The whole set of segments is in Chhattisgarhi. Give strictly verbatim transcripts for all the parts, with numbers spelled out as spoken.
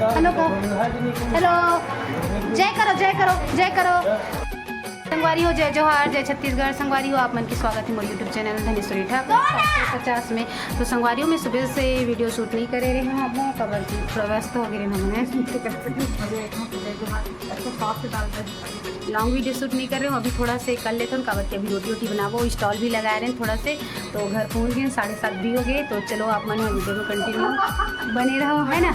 हेलो करो, हेलो, जय करो, जय करो, जय करो। संगवारी हो, जय जोहार, जय छत्तीसगढ़। संगवारी हो, आप मन के स्वागत हे मोर YouTube चैनल धनेश्वरी ठाकुर सात सौ पचास में। तो संगवारी हो, मैं सुबह से वीडियो शूट नहीं करे रहे हूँ, अब काबर कि थोड़ा व्यस्त हो गए रहे हूँ मैं। लॉन्ग वीडियो शूट नहीं कर रहे हूँ, अभी थोड़ा से कर लेते हैं, काबर कि अभी रोटी वोटी बनाबो, स्टॉल भी लगाए रहे हैं थोड़ा से, तो घर पहुँच गए, साढ़े सात भी हो गए। तो चलो, आप मन वीडियो में कंटिन्यू बने रहो, है ना?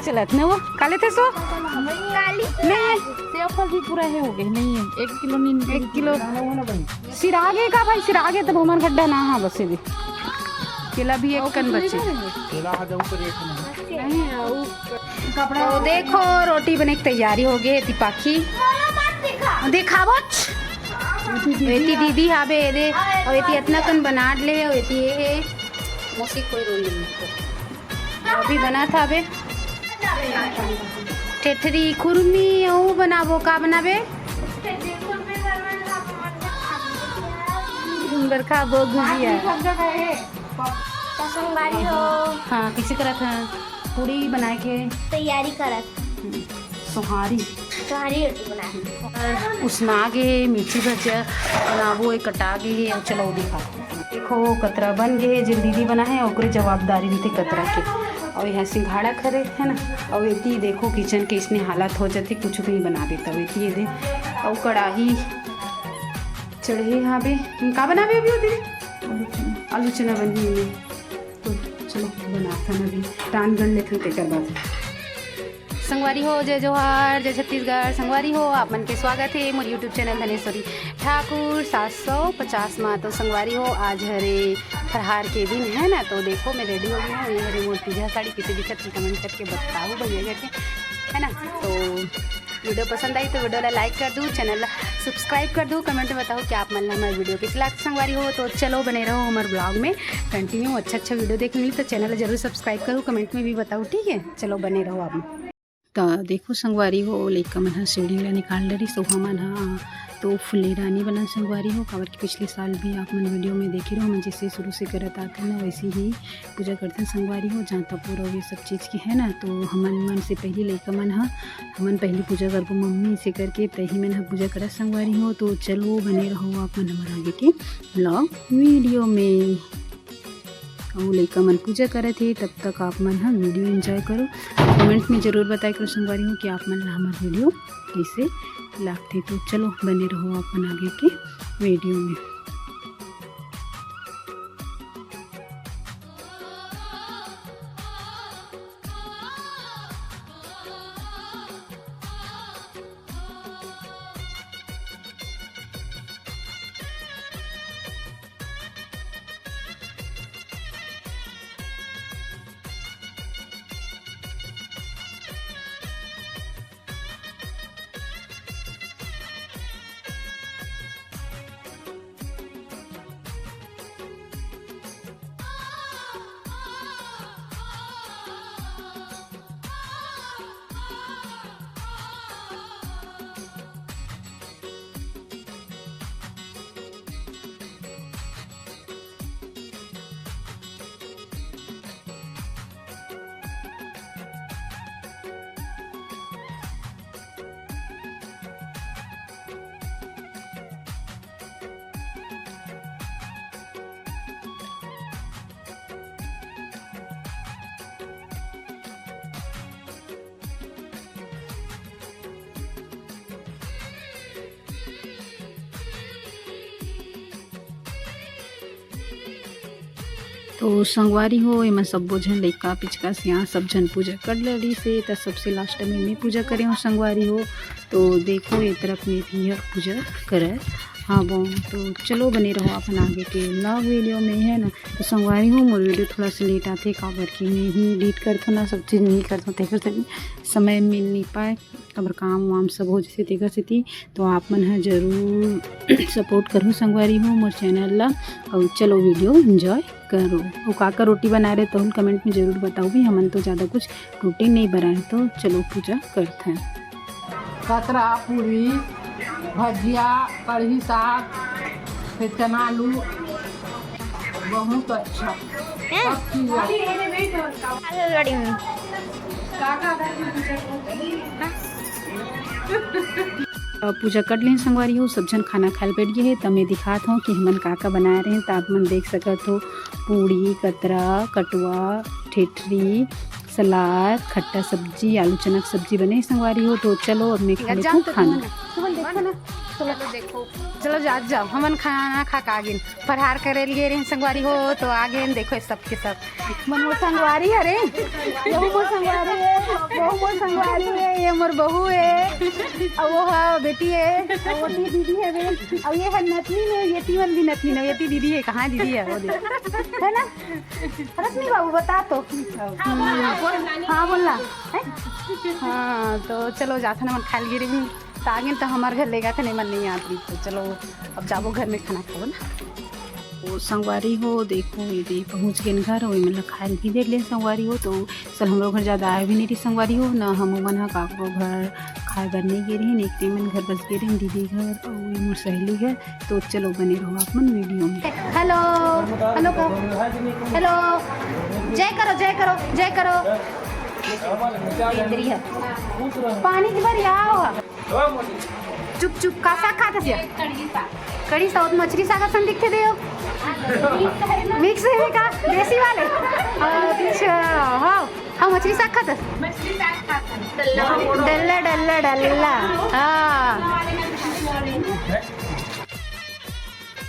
चलत न वो काले थे सो काली नहीं है। सेव फल भी पूरा है हो गए, नहीं है, एक किलो नहीं, एक किलो सिरागे का भाई, सिरागे तो हमार गड्ढा ना, हाँ, बस ये भी केला भी एक कन बचे। केला आ जाऊ तो रेट नहीं। नहीं, वो तो देखो, रोटी बने के तैयारी हो गई है, तिपाखी। दिखावो छ। एती दीदी हाबे, एदे, और एती इतना कन बनाट ले, और एती ये है, मौसी कोई रोल नहीं है। अभी बना था बे ठेठरी, खुरमी, वो बनाबो, का बनाबे? बरखा बो गुजिया। तो संगवारी हो। हाँ, किसी तरह था पूड़ी बनाए के तैयारी करत। सोहारी। सोहारी रोटी बनाए। उसना गे हे, मिर्ची भजिया बनाबो, एक कटा गे हे, अउ चलो दिखा। देखो, कतरा बन गे हे, जेन दीदी बना हे, ओकरे जवाबदारी रहिथे कतरा के। अउ यहाँ सिंघाड़ा खरे हे ना, अउ एती देखो, किचन के इसने हालत हो जाथे, कुछ भी बना देता। अउ एती ये दे, अउ कड़ाही चढ़े हाबे। का बनाबे अभी वो दीदी? आलू चना बनही में। तो चलो, बनाथन अभी, टान गढ़ लेथन, तेकर बाद। संगवारी हो, जय जोहार, जय छत्तीसगढ़। संगवारी हो, आप मन के स्वागत हे मोर YouTube चैनल धनेश्वरी ठाकुर सात सौ पचास मा। तो संगवारी हो, आज हरे फरहार के दिन है ना, तो देखो, मैं रेडी हो गई हूँ। ये हरे मोर तीजा साड़ी, किसे दिखत हे कमेंट करके बताओ भैया करके, है ना? तो वीडियो पसंद आई तो वीडियो ला लाइक कर दू, चैनल ला सब्सक्राइब कर दू, कमेंट में बताओ कि आप मन ला हमारे वीडियो किस लाग संगवारी हो। तो चलो, बने रहो हमारे ब्लॉग में कंटिन्यू, अच्छा अच्छा वीडियो देखने मिली। तो चैनल ला जरूर सब्सक्राइब करो, कमेंट में भी बताओ, ठीक है? चलो, बने रहो आप। तो देखो संगवारी हो, लइका मन ह सीढ़ी ला निकाल डरिस, तो हमन ह तो फुलेरानी बना संगवारी हो, काबर कि पिछले साल भी आप मन वीडियो में देखे रहो, हमन जैसे शुरू से करत आते ना, वैसे ही पूजा करते हैं संगवारी हो। जांता पूरा ये सब चीज़ के है ना, तो हमन मन से पहली लइका मन ह, हमन पहली पूजा करबो मम्मी से करके, तही मन ह पूजा करत संगवारी हो। तो चलो, बने रहो आप मन हमारे आगे के ब्लॉग वीडियो में। अउ लइका मन पूजा करत हे, तब तक आप मन ह वीडियो एंजॉय करो। कमेंट में जरूर बताए करो संगवारी हो कि आप मन ला हमर वीडियो कैसे लागथे। तो चलो, बने रहो आप मन आगे के वीडियो में। तो संगवारी हो, एमा सब्बो झन लइका, पिचका, सियान सब झन पूजा कर डरिस हे, त सबसे लास्ट में मैं पूजा करे हूँ संगवारी हो। तो देखो, ये तरफ में भी ह पूजा करत हावों। तो चलो, बने रहो अपन आगे के ब्लॉग वीडियो में, है ना। तो संगवारी हो, मोर वीडियो थोड़ा सा लेट आथे, काबर कि मैं ही एडिट करथों ना, सब चीज़ नहीं करथों, तेकर सेती समय मिल नहीं पाए, काबर काम वाम सब हो जैसे तेकर सेती। तो आप मन ह जरूर सपोर्ट करो संगवारी हो मोर चैनल ला, और चलो वीडियो एंजॉय करो। और का का रोटी बनाए रहे, तो कमेंट में जरूर बताओ भी, हमन तो ज़्यादा कुछ रोटी नहीं बनाए। तो चलो, पूजा करते हैं। कतरा पूरी, भजिया, कढ़ी साग, फिर चना आलू, बहुत अच्छा। सब चीज़ है। आलू बड़ी में। अब पूजा कर लेन संगवारी हो, सब झन खाना खाए ल बैठ गे हे। त मैं दिखात हूँ कि हमन का का बनाए रहेन। त आप मन देख सकत हो, पूड़ी, कतरा, कटुआ, ठेठरी, सलाद, खट्टा सब्जी, आलू चना के सब्जी बने संगवारी हो। तो चलो, अब मैं खा लेथूँ खाना। तुमन देखो ना, चलो देखो, चलो जात जाओ, हमन खाना खा के आ गेन। फरहार करे ल गे रहेन संगवारी हो, तो आ गेन। देखो, ये सब के सब मन मोर संगवारी हरे, ये मोर संगवारी हे, वो मोर संगवारी हे, ये मोर बहू हे, अउ वो हा बेटी हे, अउ वो दीदी हे बे, अउ ये हा नतनी हे, ये तीवन भी नतनी हे, ये ती दीदी हे। कहाँ दीदी हे? वो देख, है ना? रश्मि बाबू, बता तो। हाँ, बोल ना। हैं? हाँ, तो चलो, जाथन हमन खाए ल गे रहेन। त आ गेन त हमर घर लेगा थे, नहीं मन नहीं आती। तो चलो, अब जाबो घर में खाना खाबो ना। ओ संगवारी हो, देखो, ये दे पहुँच गेन घर, अउ एमन ला खाए ल भी दे लेन संगवारी हो। तो सल हमरो घर ज्यादा आए भी नहीं रही संगवारी हो, न हम मन ह काकरो घर खाए बर नहीं गे रही, एक मन घर बस गे रही, दीदी घर अउ मोर सहेली घर। तो चलो, बने रहो आप मन वीडियो में। हेलो, हेलो कहो, हेलो, जय करो, जय करो, जय करो। पानी जी भर आओ। चुप चुप, का साग खात हस? कढ़ी साग। कढ़ी साग, मछली साग असन दिखथे दे। मिक्स है का? देसी वाले? अच्छा, हाँ, हाँ, मछली साग खात हस? मछली साग खात हस। डल्ला, डल्ला, डल्ला। हाँ।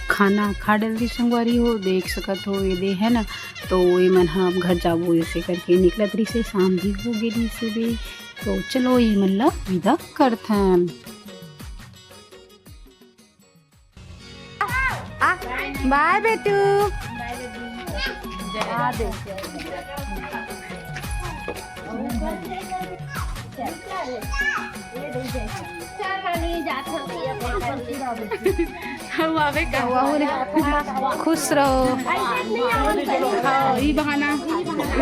खाना खा डल रही संगवारी हो, देख सकत हो ये दे है ना। तो ये मन ह अब घर जाबो ऐसे करके निकलत रही से, शाम भी हो गे रही से दे। तो चलो, ये मन ला विदा करथन। आ, बाय बेटू। आ दे। हम आवे का? खुश रहो। हाँ, ई बहाना,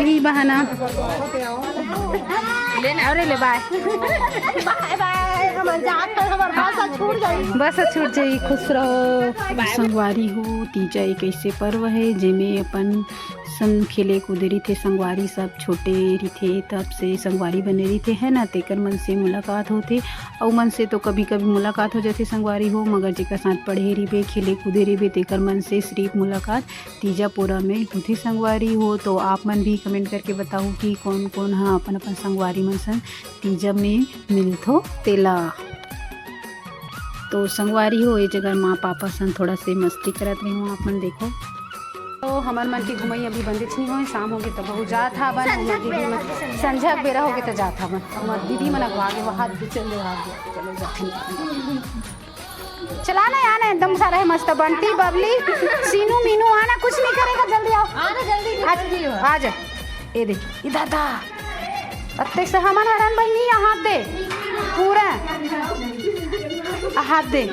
ई बहाना। अरे ले, बाय। बाय बाय, हमर जात हन, हमर बस छूट जाई। बस छूट जाई, खुश रहो। संगवारी हो, तीजा एक ऐसे पर्व है, जेमे अपन संग खेले कूदे रहिथे संगवारी, सब छोटे रहिथे तब से संगवारी बने रहिथे, है ना, तेकर मन से मुलाकात होथे। अउ मन से तो कभी-कभी मुलाकात हो जाथे संगवारी हो, मगर जेकर साथ पढ़े रहिबे, खेले कूदे रहिबे, तेकर मन से सिर्फ मुलाकात तीजा पोरा में होथे संगवारी हो। तो आप मन भी कमेंट करके बताओ कि कौन-कौन ह अपन-अपन संगवारी मन संग तीजा में मिलथो तेला। तो संगवारी हो, ये जगह माँ पापा संग थोड़ा से मस्ती करत रही हूँ, आप मन देखो। तो हमर मन के घुमई अभी बंदेच नहीं होय, शाम होगे त बहू जात हावन, हमर दीदी मन संझा के बेरा होगे त जात हावन, हमर दीदी मन अगवा गे, वहाँ चल दे, वहाँ चलो जाते। चला ना, आना एकदम सारा है मस्त, बंटी, बबली, सीनू, मीनू, आना, कुछ नहीं करेगा, जल्दी आओ। आना जल्दी, आज, जल्दी हो। आ जा, ए दे, इधर दा। अत्ते से हमन हरन बहिनी, यहाँ दे, पूरा हाथ दे।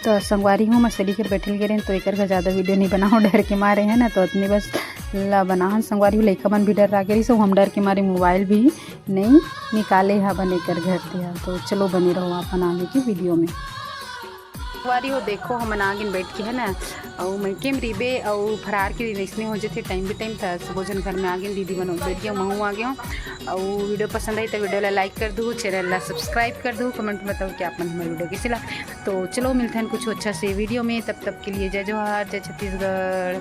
तो संगवारी हो, मैं सली कर बैठल गे रहेन, तो एकर घर ज्यादा वीडियो नहीं बनाओ, डर के मारे है ना, तो अतने बस ला बनाहन संगवारी हो। लइका मन भी डर लागे रहिस, हम डर के मारे मोबाइल भी नहीं निकाले हवन एकर घर दिया। तो चलो बने रहो अपन आगे की वीडियो में। संगवारी हो, देखो हमन आगिन बैठ के है ना, अउ मइके में रिबे अउ फरार के दिन इसने हो जथे टाइम बे टाइम, त सबो झन घर में आगिन, दीदी बनो बैठ गया, महू आ गया। अउ वीडियो पसंद आई त वीडियो ला लाइक कर दू, चैनल ला सब्सक्राइब कर दू, कमेंट में बताओ कि आप मन हमर वीडियो कैसे ला। तो चलो मिलते हैं कुछ अच्छा से वीडियो में, तब तक के लिए जय जोहार, जय छत्तीसगढ़।